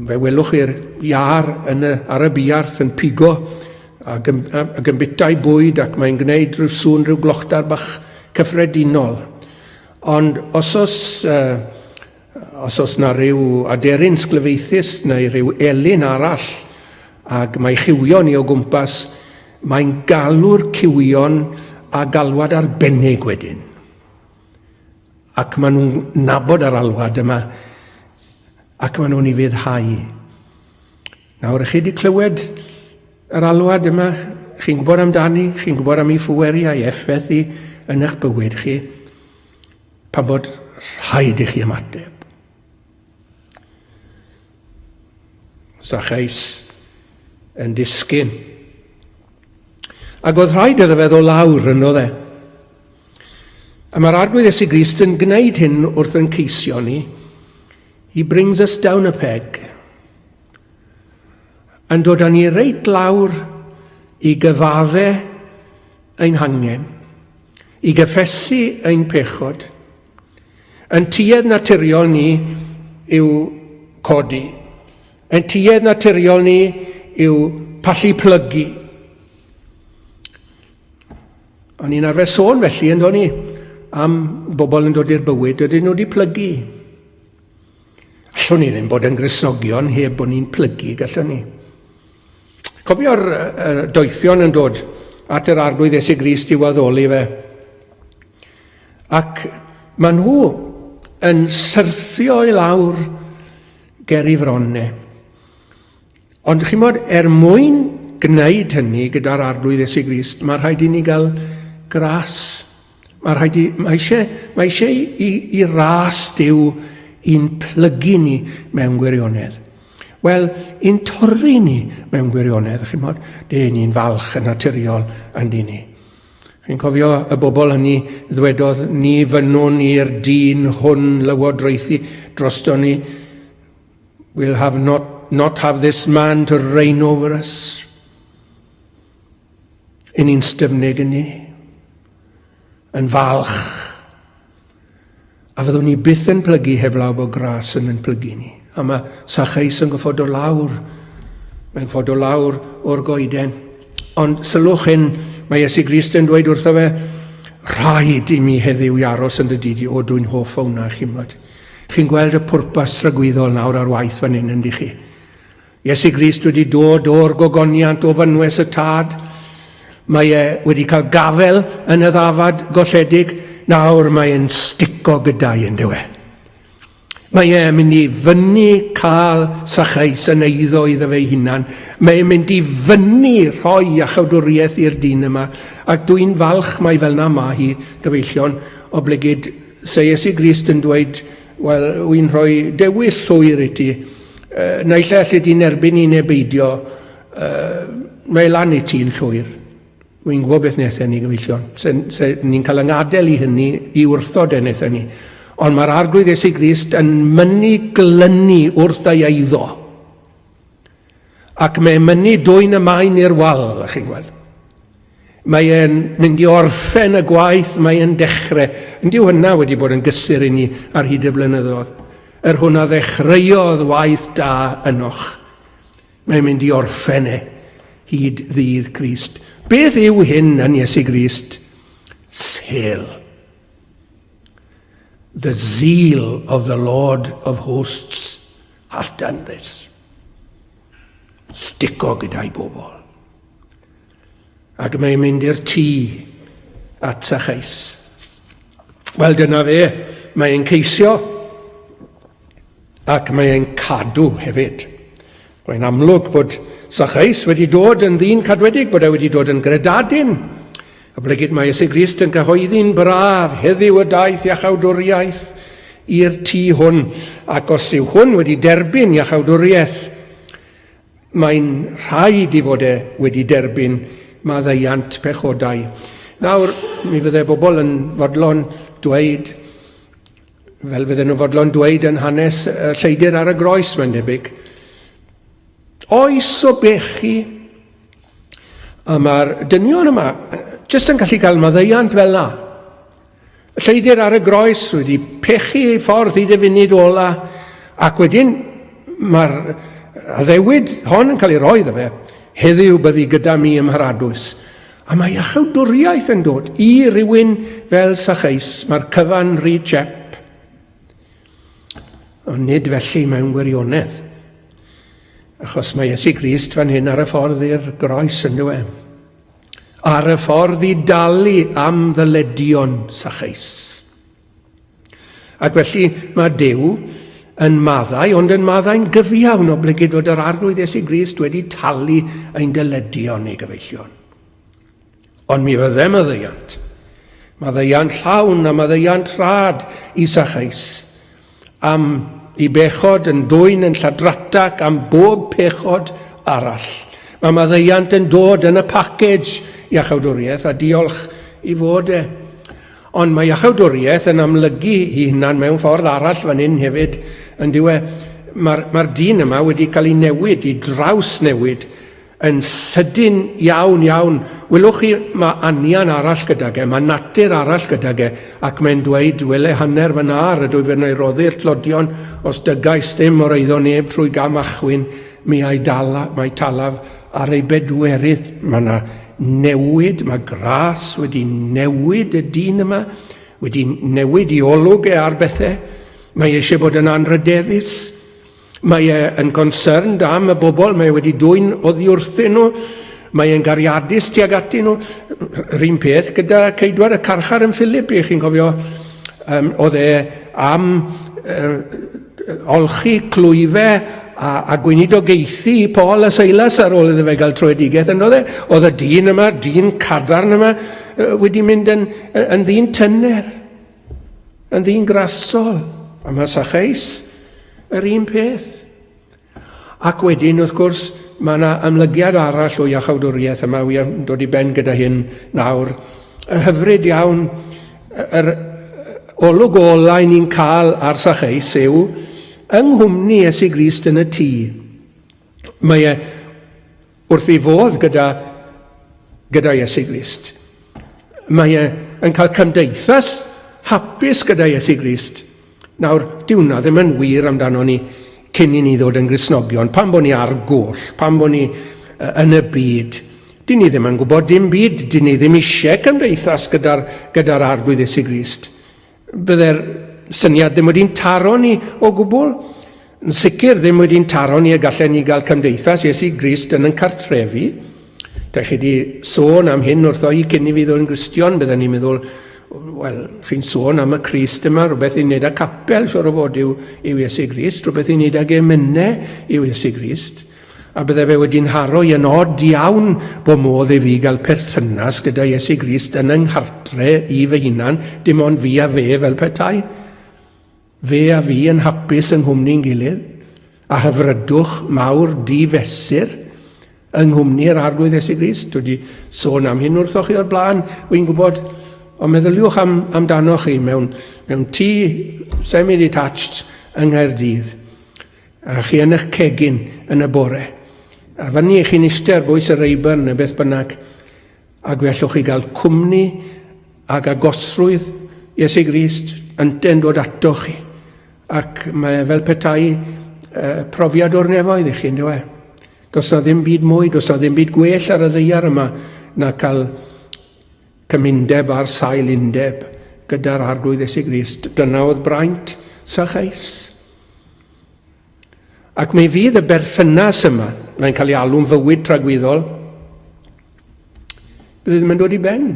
Fe welwch chi'r iar yn y, ar y buarth yn pigo ac yn, ac yn bitau bwyd ac mae'n gwneud rhyw sŵn, rhyw glochdar bach cyffredinol. Ond os oes, uh, os oes na rhyw aderyn sglyfaethus neu rhyw elyn arall ac mae cywion i o gwmpas, Mae'n galw'r cywion â galwad arbennig wedyn. Ac maen nhw'n nabod yr alwad yma ac maen nhw'n ufuddhau. Nawr, chi wedi clywed yr alwad yma, chi'n gwybod amdani, chi'n gwybod am ei phweri a'i effaith hi yn eich bywyd chi, pan bod rhaid i chi ymateb. Sacheus yn disgyn. Ac oedd rhaid iddo fe ddod lawr yno dde. A mae'r Arglwydd Iesu Grist yn gwneud hyn wrth yn ceisio ni. He brings us down a peg. Yn dod â ni reit lawr i gyfafe ein hangen, i gyffesu ein pechod. Ein tuedd naturiol ni yw codi. Ein tuedd naturiol ni yw pallu plygu. O'n i'n arfer sôn felly, yn do'n i, am bobl yn dod i'r bywyd, ydyn nhw wedi plygu. Allwn ni ddim bod yn Gristnogion heb bod ni'n plygu, gallwn ni. Cofio'r doethion yn dod at yr Arglwydd Iesu Grist i'w addoli fe. Ac maen nhw yn syrthio i lawr ger i fron e. Ond chi'n bod, er mwyn gwneud hynny gyda'r Arglwydd Iesu Grist, mae rhaid i ni gael gras. Mae rhaid i, mae eisiau, mae eisiau i, i, i ras Duw i'n plygu ni mewn gwirionedd. Wel, i'n torri ni mewn gwirionedd, chi'n bod, de ni'n falch yn naturiol yn di ni. Chi'n cofio y bobl hynny ddwedodd, ni fynnwn i'r dyn hwn lywodraethu drosto ni. We'll have not, not have this man to reign over us. Yn ni'n styfnig yn ni. Yn falch. A fyddwn ni byth yn plygu heblaw bod gras yn yn plygu ni. A mae Sacheus yn goffod o lawr. Mae'n ffod o lawr o'r goeden. Ond sylwch hyn, mae Iesu Grist yn dweud wrtho fe, rhaid i mi heddiw i aros yn dy dŷ di. O, dwi'n hoff o hwnna, chi'n bod. Chi'n gweld y pwrpas tragwyddol nawr ar waith fan hyn, yndych chi? Iesu Grist wedi dod o'r gogoniant o fynwes y Tad. Mae e wedi cael gafel yn y ddafad golledig. Nawr mae e'n stico gyda'i yn dyw e. Mae e'n mynd i fyny cael Sacheus yn eiddo iddo fe'i hunan. Mae e'n mynd i fyny rhoi iachawdwriaeth i'r dyn yma. Ac dwi'n falch mai fel na mae hi, gyfeillion, oblegid se Iesu Grist yn dweud, wel, wy'n rhoi dewis llwyr i ti, uh, naill ai allu di'n erbyn i neu beidio, uh, mae lan i ti'n llwyr. Wy'n gwybod beth wnaethon ni, gyfeillion. Se, se ni'n cael yngadael i hynny, i wrthod e wnaethon ni. Ond mae'r Arglwydd Iesu Grist yn mynnu glynu wrth ei eiddo. Ac mae'n mynnu dwyn y maen i'r wal, chi'n gweld. Mae e'n mynd i orffen y gwaith mae e'n dechrau. Yn dyw hynna wedi bod yn gysur i ni ar hyd y blynyddoedd. Yr hwn a ddechreuodd waith da ynoch. Mae'n mynd i orffen e hyd ddydd Crist. Beth yw hyn yn Iesu Grist? Sel. The zeal of the Lord of hosts hath done this. Stico gyda'i bobl. Ac mae'n mynd i'r tŷ at Sacheus. Wel, dyna fe. Mae'n ceisio ac mae'n cadw hefyd. Mae'n amlwg bod Sacheus wedi dod yn ddyn cadwedig, bod e wedi dod yn gredadun. A blegid mae Iesu Grist yn cyhoeddi'n braf heddiw y daith iachawdwriaeth i'r tŷ hwn, ac os yw hwn wedi derbyn iachawdwriaeth, mae'n rhaid i fod e wedi derbyn maddeuant pechodau. Nawr, mi fydde bobl yn fodlon dweud, fel fydden nhw'n fodlon dweud yn hanes y lleidr ar y groes, mae'n debyg, oes o bechu, a mae'r dynion yma jyst yn gallu cael maddeuant fel la. Y lleidr ar y groes wedi pechu ei ffordd hyd y funud ola, ac wedyn mae'r addewid hon yn cael ei roi iddo fe, heddiw byddi gyda mi ym Mharadwys. A mae iachawdwriaeth yn dod i rywun fel Sacheus, mae'r cyfan rhy chep. Ond nid felly mewn gwirionedd. Achos mae Iesu Grist fan hyn ar y ffordd i'r groes yn dweud. Ar y ffordd i dalu am ddyledion Sacheus. Ac felly mae Duw yn maddau, ond yn maddau'n gyfiawn oblegid fod yr Arglwydd Iesu Grist wedi talu ein dyledion ei gyfeillion. Ond mi fydde maddeuant. Maddeuant llawn a maddeuant rhad i Sacheus am i bechod yn dwyn yn lladrata ac am bob pechod arall. Mae maddeuant yn dod yn y package iachawdwriaeth a diolch i fod e. Ond mae iachawdwriaeth yn amlygu ei hunan mewn ffordd arall fan hyn hefyd yn dyw e. Mae'r mae dyn yma wedi cael ei newid, i draws newid Yn sydyn iawn, iawn. Welwch chi, mae anian arall gydag e, mae natur arall gydag e, ac mae'n dweud, wele hanner fy nar, ydw i fy ei roddi'r tlodion, os dygais ddim o'r eiddo neb trwy gam achwyn, mi a'i dala, mae talaf ar ei bedwerydd. Mae yna newid, mae gras wedi newid y dyn yma, wedi newid i olwg e ar bethau. Mae eisiau bod yn anrhydeddus. Mae e yn concerned am y bobl, mae e wedi dwyn oddi wrthyn nhw, mae e'n gariadus tuag atyn nhw. Yr un peth gyda ceidwad y carchar yn Philippi, chi'n cofio, um, oedd e am uh, olchi clwyfe a, a gweinidogaethu i Paul a Silas ar ôl iddo fe gael troedigaeth, yn oedd e? Oedd y dyn yma, dyn cadarn yma, wedi mynd yn, yn ddyn tyner. Yn ddyn grasol, a mae Sacheus yr un peth. Ac wedyn, wrth gwrs, mae yna amlygiad arall o iachawdwriaeth yma, wi am dod i ben gyda hyn nawr. Y hyfryd iawn, yr olwg olau ni'n cael ar Sacheus yw yng nghwmni Iesu Grist yn y tŷ. Mae e wrth ei fodd gyda, gyda Iesu Grist. Mae e yn cael cymdeithas hapus gyda Iesu Grist. Nawr, dyw hwnna ddim yn wir amdano ni cyn i ni ddod yn Gristnogion. Pan bod ni ar goll, pan bod ni yn y byd, dyn ni ddim yn gwybod dim byd, dyn ni ddim eisiau cymdeithas gyda'r gyda Arglwydd Iesu Grist. Bydde'r syniad ddim wedi'n taro ni o gwbl. Yn sicr ddim wedi'n taro ni y gallen ni gael cymdeithas Iesu Grist yn yn cartrefi. Da chi wedi sôn am hyn wrtho i cyn i fi ddod yn Gristion, bydden ni'n meddwl, wel, chi'n sôn am y Crist yma, rhywbeth i wneud â capel, siwr o fod yw, yw Iesu Grist, rhywbeth i wneud ag emynau yw Iesu Grist. A bydde fe wedi'n nharo i yn od iawn bod modd i fi gael perthynas gyda Iesu Grist yn yng nghartre i fy hunan, dim ond fi a fe fel petai. Fe a fi yn hapus yng nghwmni'n gilydd, a hyfrydwch mawr di-fesur yng nghwmni'r Arglwydd Iesu Grist. Dwi wedi sôn am hyn wrthoch chi o'r blaen, wy'n gwybod, ond meddyliwch am, amdanoch chi mewn, mewn tŷ semi-detached yng Nghaerdydd. A chi yn eich cegin yn y bore. A fyny i chi'n eistedd ar bwys y Rayburn neu beth bynnag, ac fe allwch chi gael cwmni ag agosrwydd Iesu Grist ynte'n dod atoch chi. Ac mae e fel petai uh, profiad o'r nefoedd i chi, ynddo e? Does na ddim byd mwy, does na ddim byd gwell ar y ddeiar yma na cael cymundeb ar sail undeb gyda'r Arglwydd Iesu Grist. Dyna oedd braint Sacheus. Ac mi fydd y berthynas yma, mae'n cael ei alw'n fywyd tragwyddol, bydd e ddim yn dod i ben.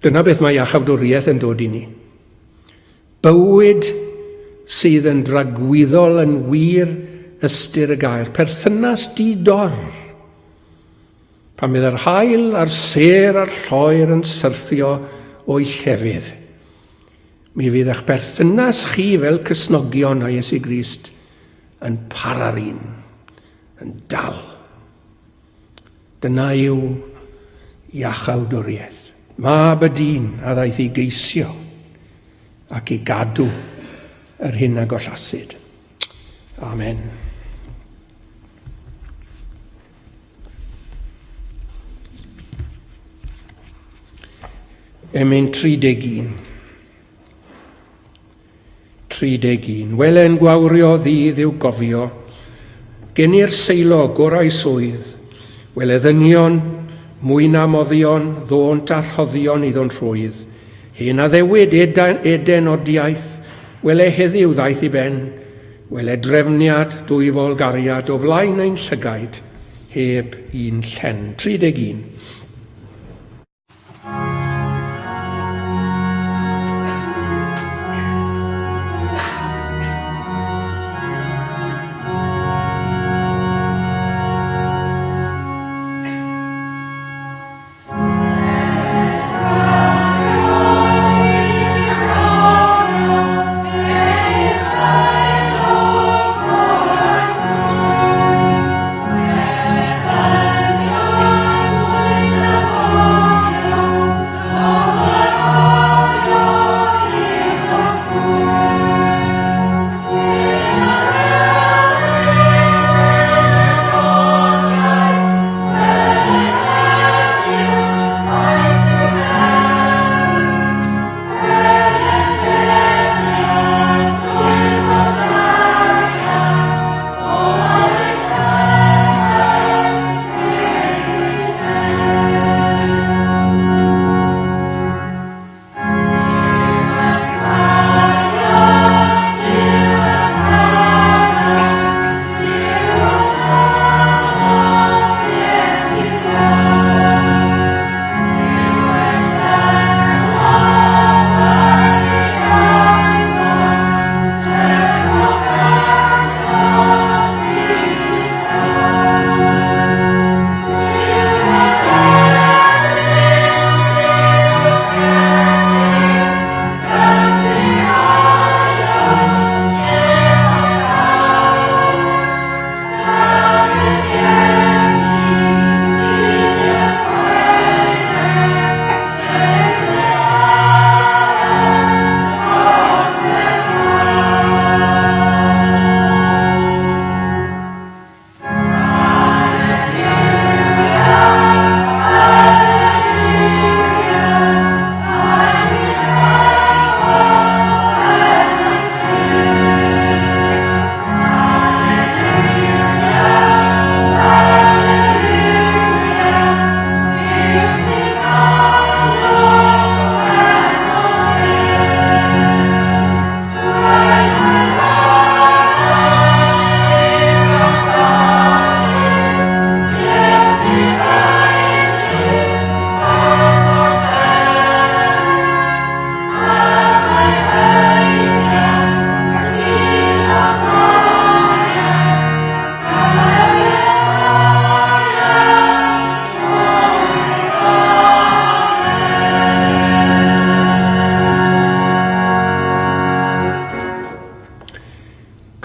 Dyna beth mae iachawdwriaeth yn dod i ni. Bywyd sydd yn dragwyddol yn wir ystyr y gair, perthynas di-dor. Pan bydd yr haul a'r sêr a'r lloer yn syrthio o'i llefydd. Mi fydd eich berthynas chi fel Cristnogion â Iesu Grist yn para'r un, yn dal. Dyna yw iachawdwriaeth. Mab y dyn a ddaeth i geisio ac i gadw yr hyn a gollasid. Amen. Emyn 31. 31. Wele'n gwawrio ddydd i'w gofio, geni'r seilo gorau swydd, wele ddynion, mwy na moddion, ddônt a rhoddion iddo'n rhwydd. Hen addewid Eden, Eden odiaeth, wele heddiw ddaeth i ben, wele drefniad dwyfol gariad o flaen ein llygaid, heb un llen. 31.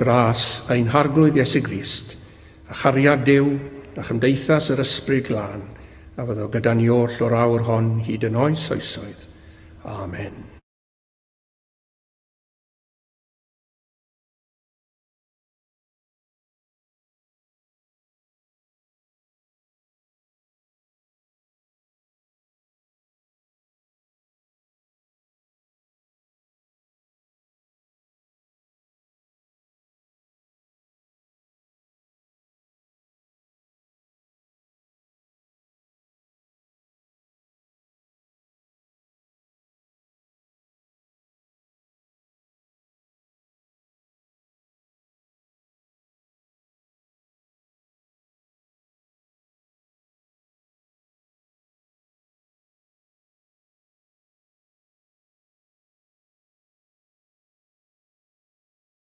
Gras ein Harglwydd Iesu Grist, a chariad Duw, a chymdeithas yr Ysbryd Glân, a fyddo gyda ni oll o'r awr hon hyd yn oes oesoedd. Amen.